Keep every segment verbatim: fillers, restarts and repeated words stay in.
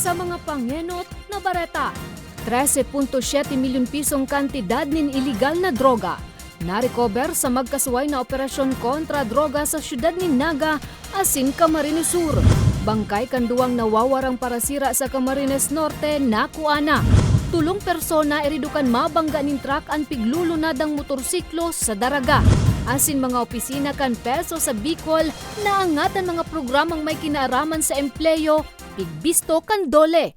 Sa mga pangenot na bareta, trese punto siyete milyon pisong kantidad nin iligal na droga narekober sa magkasuway na operasyon kontra droga sa siyudad nin Naga asin Camarines Sur. Bangkay kan duwang nawawarang parasira sa Camarines Norte nakua na. Tulong persona irido kan mabangga nin truck an piglulunadang motorsiklo sa Daraga. Asin mga opisina kan PESO sa Bicol naangat an mga programang may kinaaraman sa empleyo, pigbisto kan DOLE.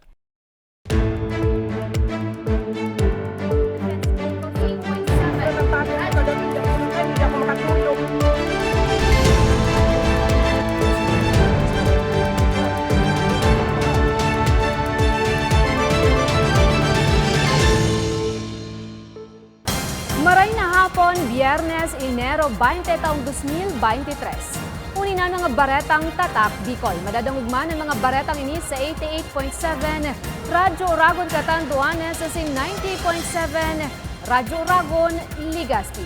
Maray na hapon, Biyernes, Enero baynte, taong dos mil baynte tres. Huli na an mga baretang Tatak Bicol. Madadangog man an mga baretang ini sa eighty-eight point seven Radyo Oragon, Catanduanes, asin ninety point seven Radyo Oragon, Legazpi.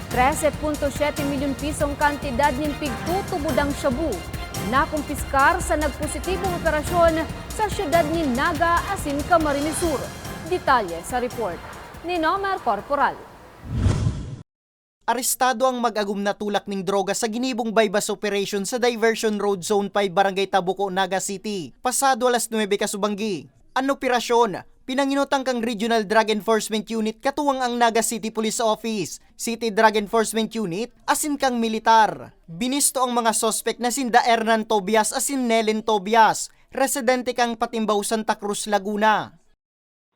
Trese punto siyete milyon pisong kantidad nin pigtutubodang shabu nakumpiskar sa nagpositibong operasyon sa siyudad nin Naga asin Camarines Sur. Detalye sa report ni Nomer Corporal. Arestado ang mag-agom na tulak ning droga sa ginibong buy-bust operation sa Diversion Road Zone five, Barangay Tabuco, Naga City, pasado alas nuebe kasubanggi. An operasyon, pinanginutang kan Regional Drug Enforcement Unit katuwang ang Naga City Police Office, City Drug Enforcement Unit, asin kan militar. Binisto ang mga suspek na sinda Hernan Tobias asin Nelen Tobias, residente kan Patimbao, Santa Cruz, Laguna.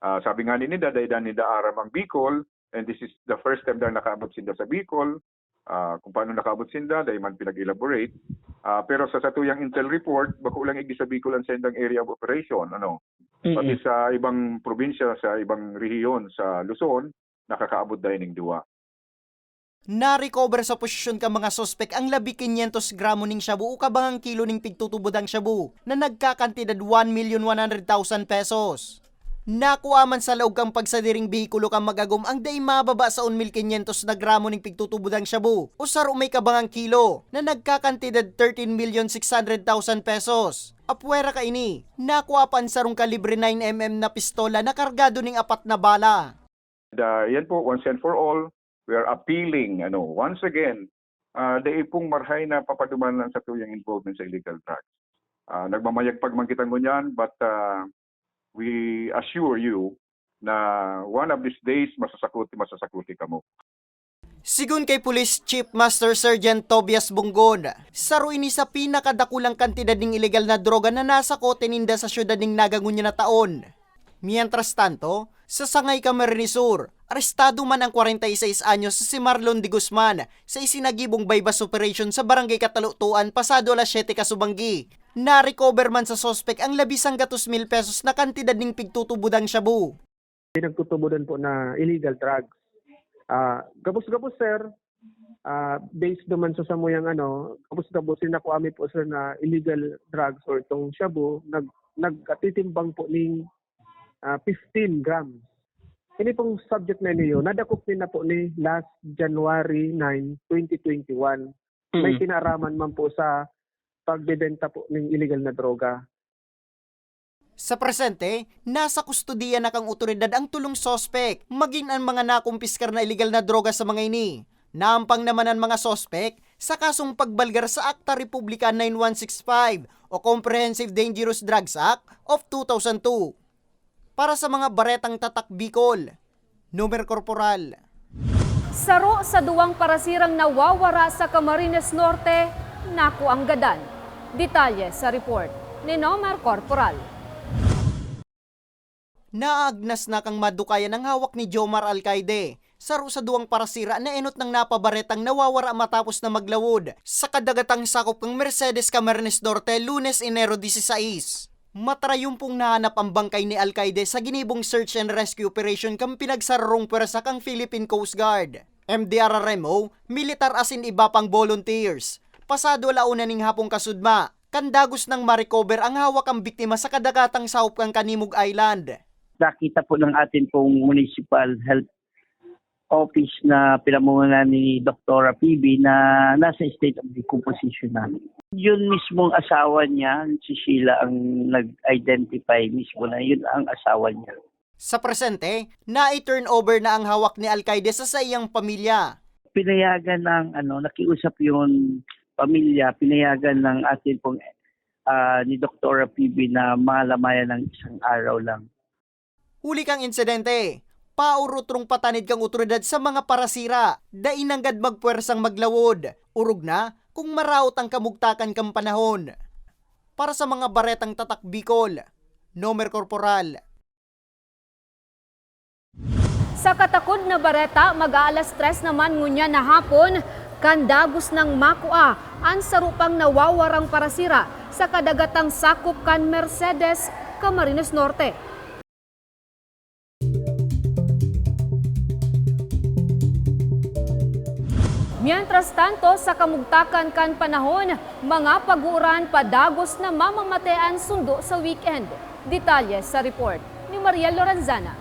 Ah, sabi nga ninda, dai daa ninda aram ang Bicol, and this is the first time na nakaabot sinda sa Bicol. Ah, kung paano nakaabot sinda, dai man pinag-elaborate. Ah, pero sa satuyang intel report, bako lang igdi sa Bicol ang saindang area of operation, ano. Pati sa ibang probinsya, sa ibang rehiyon sa Luzon, nakakaabot dai ning duwa. Narecover sa posesyon kan mga suspek ang labi kinyentos gramo ning shabu o kabangang kilo ning pigtutubodang shabu na nagkakantidad one million one hundred thousand pesos. Nakua man sa laog kan pagsadiring behikulo kan mag-agom ang dai mababa sa un mil kinyentos na gramo ning pigtutubodang shabu o saro may kabangang kilo na nagkakantidad thirteen million six hundred thousand pesos. Apwera kaini, nakua pa an sarong kalibre nine M M na pistola na kargado ning apat na bala. The, yan po, once and for all, we are appealing, ano, once again, ah, dai pong marahay na papadumanan sa tuyang involvement sa illegal drugs. Ah, nagmamayagpag man kita ngunyan, but, ah, we assure you na one of these days, masasakuti, masasakuti kamo. Sigon kay Police Chief Master Sergeant Tobias Bunggon, saro ini sa pinakadakulang kantidad ning illegal na droga na nasakote ninda sa syudad ning Naga ngunyan na taon. Mientras tanto, sa Sangay, Camarines Sur, arestado man ang kwarenta y seis anyos si Marlon de Guzman sa isinagibong buy-bust operation sa Barangay Katalutuan pasado alas siyete kasubanggi. Narecover man sa suspek ang labi sanggatos mil pesos na kantidad ning pigtutubodang shabu. Pinagtutubodan po na illegal drugs. Ah, gabos-gabos, sir, ah, based naman sa samuyang ano, gabos-gabos, yung nakuha mi po, sir, na illegal drugs or itong shabu, nag-, nagkatitimbang po ning, ah, fifteen grams. Ini pong subject na niyo, nadakop ni na po ni last January nine, twenty twenty-one. May Mm. kinaraman man po sa pagbebenta po ng illegal na droga. Sa presente, nasa kustodiya na kan awtoridad ang tulong suspek, magin an mga nakumpiskar na illegal na droga sa mga ini. Naampang naman an mga suspek sa kasong pagbalgar sa Akta Republika nine one six five o Comprehensive Dangerous Drugs Act of two thousand two. Para sa mga baretang Tatak Bicol, Nomer Corporal. Saro sa duwang parasirang nawawara sa Camarines Norte, nakuang gadan. Detalye sa report ni Nomer Corporal. Naagnas na kan madukayan ang hawak ni Jomar Alcaide, saro sa duwang parasira na enot nang napabaretang nawawara matapos na maglawod sa kadagatang sakop kan Mercedes, Camarines Norte, Lunes, Enero dieciséis. Matrayon pong nahanap ang bangkay ni Alcaide sa ginibong search and rescue operation kan pinagsararong pwersa kan Philippine Coast Guard, M D R R M O, militar asin iba pang volunteers. Pasado ala una ning hapong kasudma, kan dagos nang ma-recover ang hawak kan biktima sa kadagatang sakop kan Canimog Island. Nakita po ng atin pong municipal health office na pinamumunan ni Doktora P B na nasa state of decomposition na. Yun mismong asawa niya, si Sheila, ang nag-identify mismo na yun ang asawa niya. Sa presente, nai-turnover na ang hawak ni Alcaide sa saiyang pamilya. Pinayagan ng, ano, nakiusap yung pamilya, pinayagan ng atin pong, ah, ni Doktora P B na malamayan ng isang araw lang. Huli kan insidente, paorotrong patanid kan awtoridad sa mga parasira, dai nanggad magpuwersang maglawod, orog na kung maraot ang kamugtakan kan panahon. Para sa mga baretang Tatak Bicol, Nomer Corporal. Sa katakod na bareta, mag-aalas tres naman ngunyan na hapon, kan dagos nang makua an saro pang nawawarang parasira sa kadagatang sakop kan Mercedes, Camarines Norte. Mientras tanto, sa kamugtakan kan panahon, mga pag-uuran padagos na mamamatean sundo sa weekend. Detalye sa report ni Maria Lorenzana.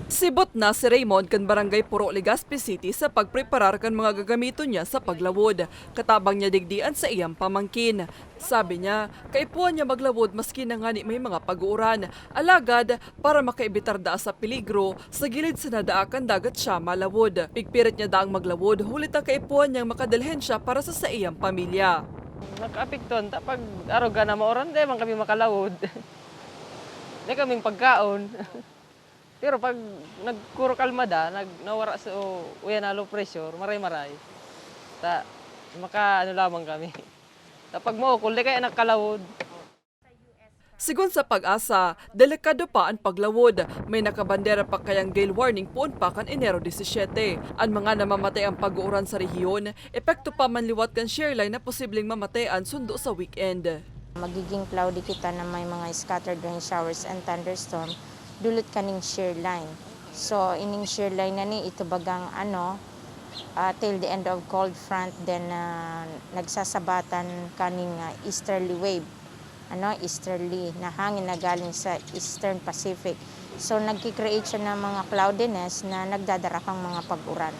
Sibot na si Raymond kan Barangay Puro, Legazpi City sa pagpreparar kan mga gagamiton niya sa paglawod. Katabang niya digdi an saiyang pamangkin. Sabi niya, kaipuhan niya maglawod maski na ngani may mga pag-uuran. Alagad, para makaibitar daa sa peligro, sa gilid sana daa kan dagat siya malawod. Pigpirit niya daang maglawod, huli ta kaipuhan niyang makadalhen siya para sa saiyang pamilya. Nakaapektuhan ta pag aroga na mauran, di man kami makalawod. Di kaming pagkaon. Pero pag nagkurukalma da, nag-, nawara sa u-, uya na low pressure, maray-maray. Ta, maka-, ano lamang kami. Ta pag maukol, di kaya nakalawod. Sigon sa PAGASA, delikado pa an paglawod. May nakabandera pa kayang gale warning poon pa kan Enero disisiyete. An mga namamatay an pag-uuran sa rehiyon, epekto pa man liwat kan shear line na posibleng mamatean sundo sa weekend. Magiging cloudy kita na may mga scattered rain showers and thunderstorm, dulot kaning shear line. So, ining shear line na ni, ito bagang ano, ah, till the end of cold front, then, ah, nagsasabatan kaning, ah, easterly wave, ano, easterly na hangin na galing sa Eastern Pacific. So, nagki-create siya ng mga cloudiness na nagdadara kang mga pag-uran.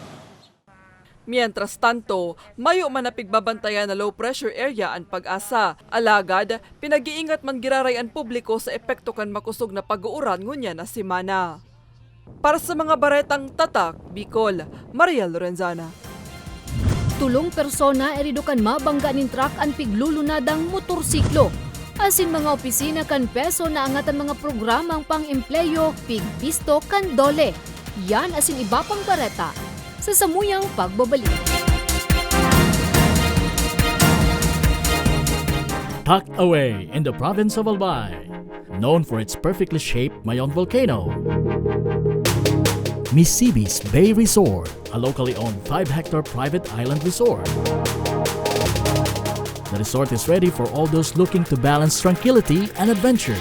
Mientras tanto, mayo man na pigbabantayan na low pressure area an PAGASA. Alagad, pinag-iingat man giraray an publiko sa epekto kan makosog na pag-uuran ngunyan na semana. Para sa mga baretang Tatak Bicol, Maria Lorenzana. Tolong persona irido kan mabangga nin truck an piglulunadang motorsiklo. Asin mga opisina kan PESO naangat an mga programang pang-empleyo, pigbisto kan DOLE. Yan asin iba pang bareta sa samuyang pagbabalik. Tucked away in the province of Albay, known for its perfectly shaped Mayon volcano, Misibis Bay Resort, a locally owned five-hectare private island resort. The resort is ready for all those looking to balance tranquility and adventure.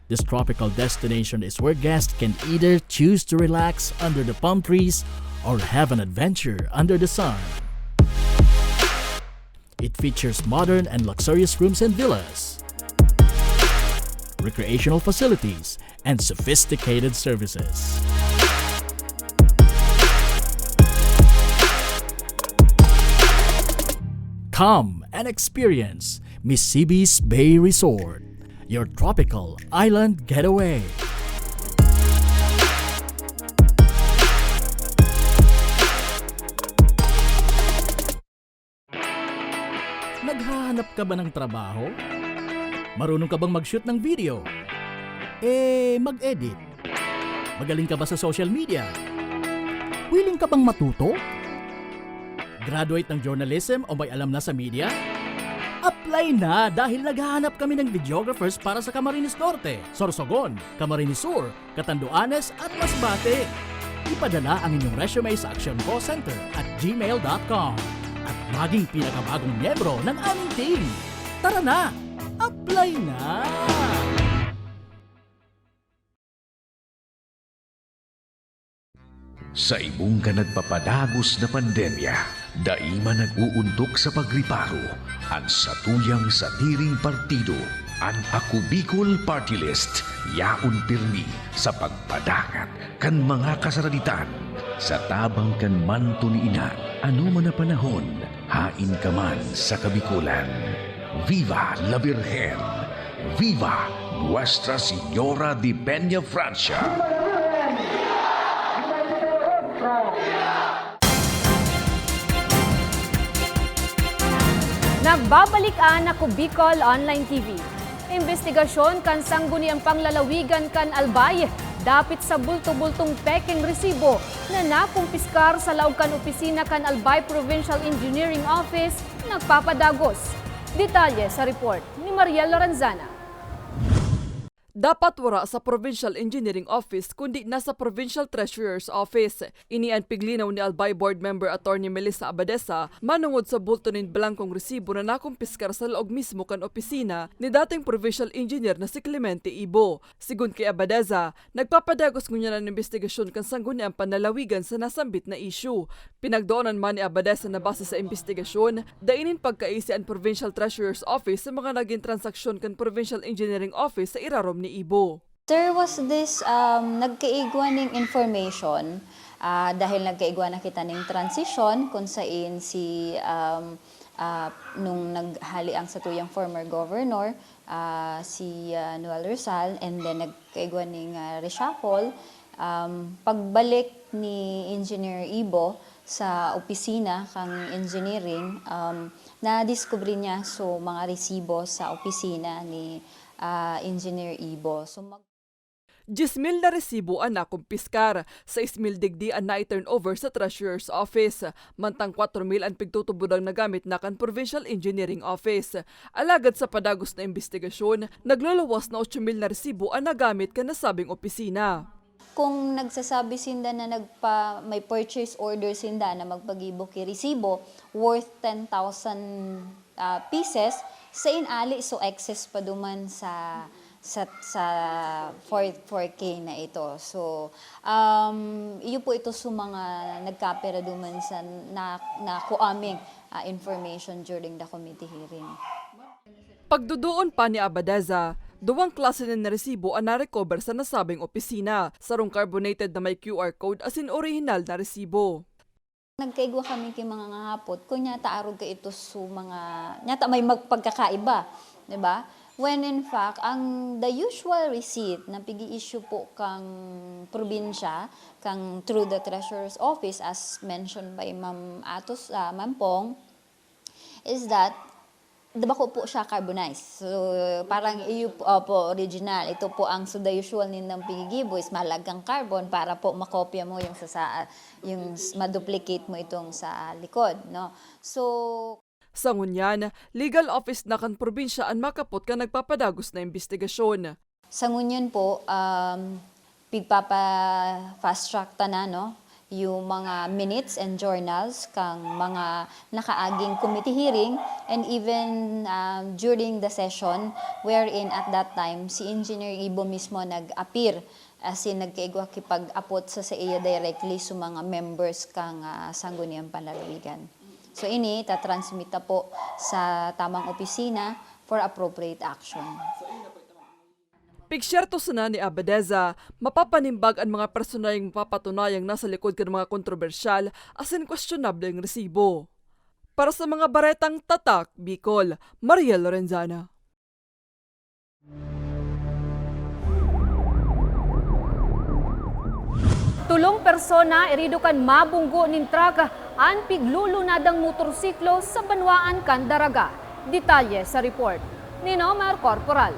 This tropical destination is where guests can either choose to relax under the palm trees or have an adventure under the sun. It features modern and luxurious rooms and villas, recreational facilities, and sophisticated services. Come and experience Misibis Bay Resort, your tropical island getaway. Naghahanap ka ba ng trabaho? Marunong ka bang mag-shoot ng video? Eh, mag-edit? Magaling ka ba sa social media? Willing ka bang matuto? Graduate ng journalism o may alam na sa media? Apply na, dahil naghahanap kami ng videographers para sa Camarines Norte, Sorsogon, Camarines Sur, Catanduanes at Masbate. Ipadala ang inyong resume sa actioncallcenter at gmail dot com at maging pinakabagong miyembro ng aming team. Tara na! Apply na! Sa ibong kan nagpapadagos na pandemya, dai man nag-uuntok sa pagriparo an satuyang sadiring partido. An Ako Bicol Party List, yaon pirmi sa pagpadangat kan mga kasaraditan. Sa tabang kan manto ni Ina, ano man na panahon, hain ka man sa Kabikolan. Viva la Virgen! Viva Nuestra Señora de Peña Francia! Nagbabalik an Ako Bicol Online T V. Imbestigasyon kan Sangguniang Panlalawigan kan Albay dapit sa bulto-bultong pekeng resibo na nakumpiskar sa laog kan opisina kan Albay Provincial Engineering Office nagpapadagos. Detalye sa report ni Mariel Lorenzana. Dapat wara sa Provincial Engineering Office kundi nasa Provincial Treasurer's Office. Ini an piglinaw ni Albay Board Member Attorney Melissa Abadesa manongod sa bulto nin blangkong resibo na nakumpiskar sa laog mismo kan opisina ni dating Provincial Engineer na si Clemente Ibo. Sigon ki Abadesa, nagpapadagos ngunyan an imbestigasyon kan Sangguniang Panlalawigan sa nasambit na isyu. Pinagdoonan man ni Abadesa na base sa imbestigasyon, dai nin pagkaisi an Provincial Treasurer's Office sa mga nagin transaksyon kan Provincial Engineering Office sa irarom ni Ibo. There was this, um, nagkaigwa ning information, ah, dahil nagkaigwa na kita ning transisyon kung sain si, um, ah, nung naghali ang satuyang former governor, ah, si, ah, Noel Rizal, and then nagkaigwa ning, ah, reshuffle, um, pagbalik ni Engineer Ibo sa opisina kan engineering, um, nadiskubre niya so mga resibo sa opisina ni, ah, Engineer Ibo. So, mag- Dyes mil na resibo an nakumpiskar, sais mil digdi an nai-turnover sa Treasurer's Office, mantang kwatro mil an pigtutubodang nagamit na kan Provincial Engineering Office. Alagad sa padagos na imbestigasyon, nagluluwas na otso mil na resibo an nagamit kan nasabing opisina. Kung nagsasabi sinda na nagpa-, may purchase order sinda na magpagibo ki resibo worth ten thousand, ah, pieces, sain ali so excess pa duman sa, sa, sa four, four K na ito. So, um, iyo po ito sa mga nagkapira duman sa na, nakuaming, ah, information during the committee hearing. Pagduduon pa ni Abadeza, duwang klase nin resibo an na-recover sa nasabing opisina, sarong carbonated na may Q R code asin orihinal na resibo. Nagkaigwa kami ki mga ngahapot, kun nyata arog ka ito su mga, nyata may mag-, pagkakaiba, di ba? When in fact, ang the usual receipt na pigi-issue po kang probinsya, kang through the Treasurer's Office, as mentioned by Ma'am Atos, ah, Ma'am Pong, is that bako po siya carbonized. So, parang iyo po, opo, original. Ito po ang, so the usual nindang pinigibo is malag kang carbon para po makopya mo yung sa, sa, yung s-, ma-duplicate mo itong sa likod, no? So, sa ngunyan, legal office na kan probinsya an makapot kan nagpapadagos na imbestigasyon. Sa ngunyan po, um, pigpapa-fast track ta na, no, yung mga minutes and journals kang mga nakaaging committee hearing and even, um, during the session wherein at that time si Engineer Ibo mismo nag-appear, as in nagkaigwa kipag-apot sa saiya directly sa mga members kang, ah, Sangguniang Panlalawigan. So ini, tatransmit ta po sa tamang opisina for appropriate action. Pigsyerto sana ni Abadeza, mapapanimbag an mga personalyang mapapatunayang nasa likod kan mga kontrobersyal asin kwestionableng resibo. Para sa mga baretang Tatak Bicol, Mariel Lorenzana. Tolong persona erido kan mabunggo nin truck an piglulunadang motorsiklo sa banwaan kan Daraga. Detalye sa report ni Nomer Corporal.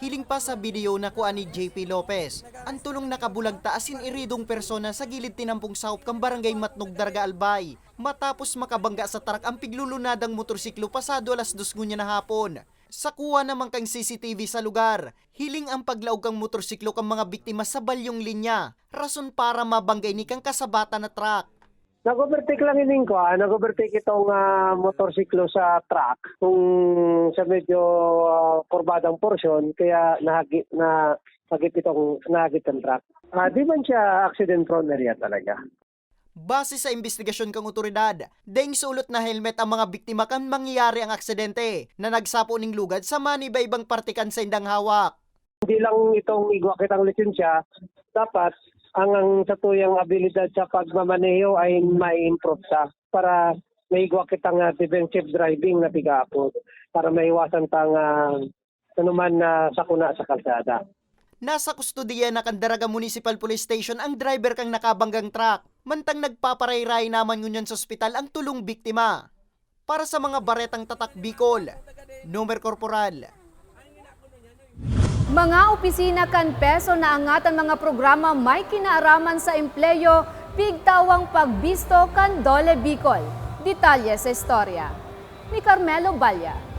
Hiling pa sa video na kua ni J P Lopez, an tolong nakabulagta asin iridong persona sa gilid tinampong sahop kan Barangay Matnog, Daraga, Albay, matapos makabangga sa truck ang piglulunadang motorsiklo pasado alas dos ngunyan na hapon. Sa kuha naman kan C C T V sa lugar, hiling ang paglaog kan motorsiklo kan mga biktima sa balyong linya, rason para mabangga ini kan kasabatan na truck. Nag-overtake lang ining kuan, nag-overtake itong, ah, motorsiklo sa truck, kung sa medyo, ah, kurbadang porsyon, kaya nahagi-, nahagip itong, nahagip ang truck. Ah, di man siya accident prone area talaga. Base sa imbestigasyon kan awtoridad, daing sulot na helmet ang mga biktima kan mangyayari ang aksidente na nagsapo nin lugad sa manibaybang parte kan saindang hawak. Hindi lang itong igwa kitang lisensya, dapat ang, ang satuyang abilidad sa pagmamaneho ay ma-improve sa para maigwa kitang ah, defensive driving na tigapon para maiwasan tang ah, anuman na sakuna sa kalsada. Nasa kustodiya na kan Daraga Municipal Police Station ang driver kan nakabanggang truck, mantang nagpaparayray naman ngunyan sa ospital ang tulong biktima. Para sa mga Baretang Tatak Bicol, Nomer Corporal. Mga opisina kan PESO naangat an mga programa may kinaaraman sa empleyo, pigtawang pagbisto kan DOLE Bicol. Detalye sa istorya ni Carmelo Balla.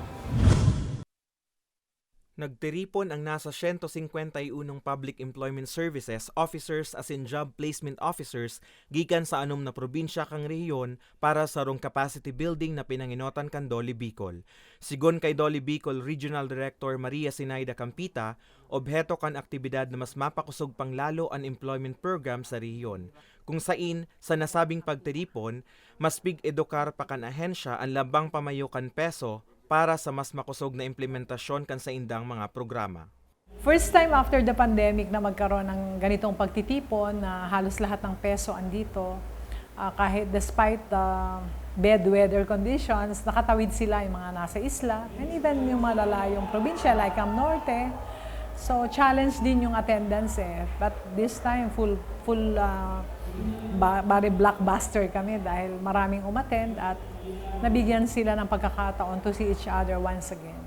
Nagtiripon ang nasa siyento singkwenta y unong Public Employment Services Officers asin Job Placement Officers gikan sa anom na probinsya kan rehiyon para sa sarong capacity building na pinangenotan kan DOLE Bicol. Sigon kay DOLE Bicol Regional Director Maria Sinaida Campita, obheto kan aktibidad na mas mapakosog pang lalo an employment program sa rehiyon, kung sain, sa nasabing pagtiripon, mas pig-edukar pa kan ahensya an lambang pamayo kan PESO para sa mas makosog na implementasyon kan saindang mga programa. First time after the pandemic na magkaroon ng ganitong pagtitipon na halos lahat ng PESO andito. Ah, kahit despite the bad weather conditions, nakatawid sila, yung mga nasa isla, and even yung mga lalayong probinsya like Cam Norte. So, challenge din yung attendance eh. But this time, full, full, ah, ba, bari blockbuster kami dahil maraming umattend at nabigyan sila ng pagkakataon to see each other once again.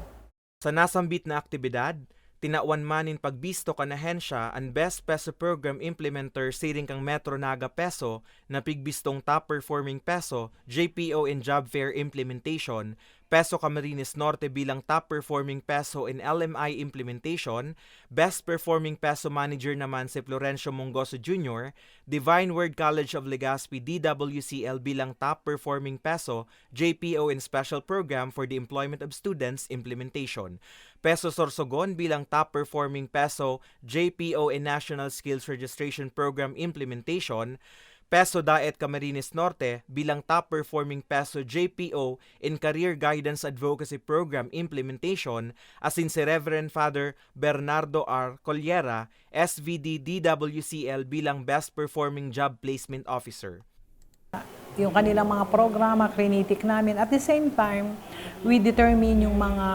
Sa nasambit na aktibidad, tinawan man nin pagbisto kan ahensya an Best PESO Program Implementer siring kan Metro Naga PESO na pigbistong Top Performing PESO, J P O in Job Fair Implementation, PESO Camarines Norte bilang Top Performing PESO in L M I Implementation, Best Performing PESO Manager naman si Florencio Mongoso Junior, Divine Word College of Legazpi D W C L bilang Top Performing PESO, J P O in Special Program for the Employment of Students Implementation, PESO Sorsogon bilang Top Performing PESO, J P O in National Skills Registration Program Implementation, PESO Daet Camarines Norte bilang Top Performing PESO J P O in Career Guidance Advocacy Program Implementation, asin si Reverend Father Bernardo R. Collera, S V D D W C L bilang Best Performing Job Placement Officer. Yung kanilang mga programa, crinitic namin. At the same time, we determine yung mga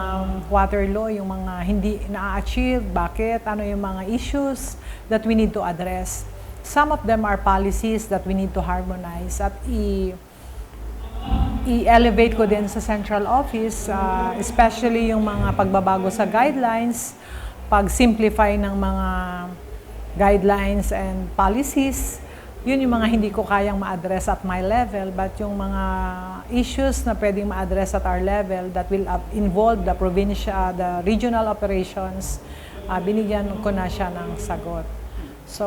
water law, yung mga hindi na-achieve, bakit, ano yung mga issues that we need to address. Some of them are policies that we need to harmonize at i- i-elevate ko din sa central office, ah, especially yung mga pagbabago sa guidelines, pag-simplify ng mga guidelines and policies. Yun yung mga hindi ko kayang ma-address at my level, but yung mga issues na pwedeng ma-address at our level that will uh, involve the provincial, the regional operations, ah, binigyan ko na siya ng sagot. So,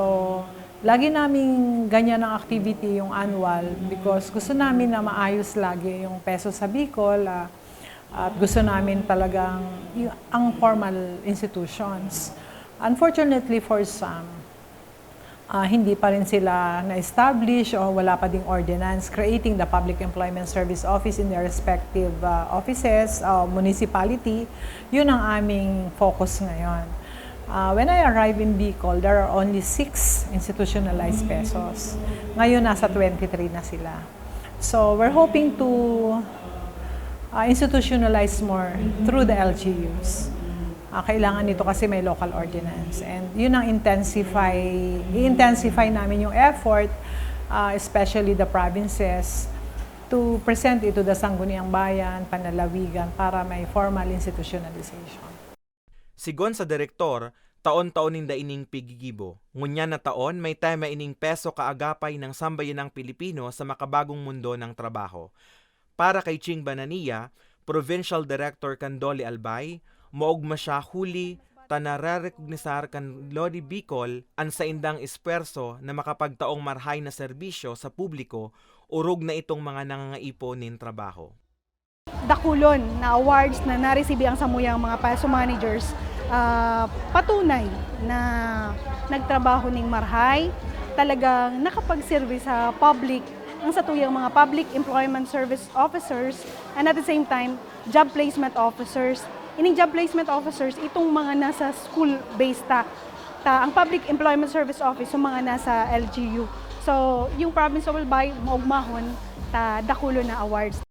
lagi naming ganyan ang activity, yung annual, because gusto namin na maayos lagi yung PESO sa Bicol, ah, at gusto namin talagang y- ang formal institutions. Unfortunately for some, ah, hindi pa rin sila na-establish o wala pa ding ordinance creating the Public Employment Service Office in their respective ah, offices o municipality. Yun ang aming focus ngayon. Ah, when I arrived in Bicol, there are only six institutionalized PESOs. Ngayon, nasa twenty-three na sila. So, we're hoping to ah, institutionalize more through the L G Us. Ah, kailangan nito kasi may local ordinance. And yun ang intensify, i-intensify namin yung effort, ah, especially the provinces, to present it to the Sangguniang Bayan, Panlalawigan, para may formal institutionalization. Sigon sa direktor, taon-taon ninda ining pigigibo. Ngunyan na taon, may tema ining PESO kaagapay ng sambayanang Pilipino sa makabagong mundo ng trabaho. Para kay Ching Banania, Provincial Director kan DOLE Albay, maogma siya huli ta narerekognisar kan DOLE Bicol an saindang espuwerso na makapagtaong marhay na serbisyo sa publiko orog na itong mga nangangaipo nin trabaho. Dakulon na awards na naresibi ang samuyang mga PESO managers, ah, patunay na nagtrabaho ning marhay, Talagang nakapagserbi sa public ang satuyang mga public employment service officers and at the same time, job placement officers. Ining job placement officers, itong mga nasa school-based ta, ta ang public employment service office, yung mga nasa L G U. So, yung province of Albay, maugmahon ta dakulo na awards.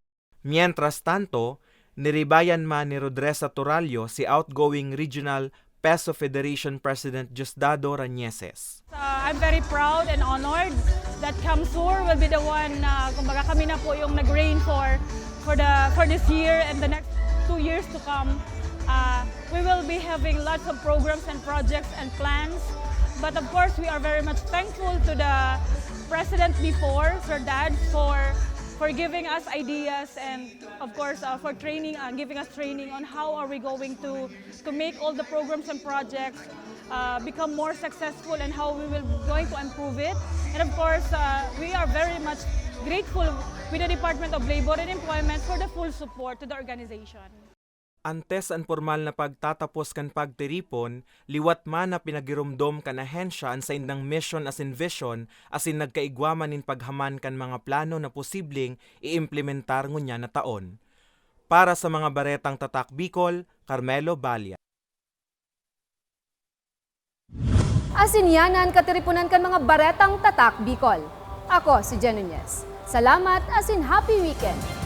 Mientras tanto, niribayan man ni Rodresa Torallo si outgoing Regional Peso Federation President Diosdado Rañeses. Uh, I'm very proud and honored that CamSur will be the one, uh, kumbaga kami na po yung nag-reign for for the for this year and the next two years to come. Uh, we will be having lots of programs and projects and plans. But of course, we are very much thankful to the president before, Sir Dad, for for giving us ideas and of course uh, for training, uh, giving us training on how are we going to to make all the programs and projects uh, become more successful and how we will going to improve it. And of course, uh, we are very much grateful with the Department of Labor and Employment for the full support to the organization. Antes an pormal na pagtatapos kan pagtiripon, liwat man na pinagiromdom kan ahensya an saindang mission asin vision asin nagkaigwa man nin paghaman kan mga plano na posibleng iimplementar ngunyan na taon. Para sa mga baretang Tatak Bicol, Carmelo Balia. Asin yan an katiriponan kan mga baretang Tatak Bicol. Ako si Jen Nunez. Salamat asin happy weekend!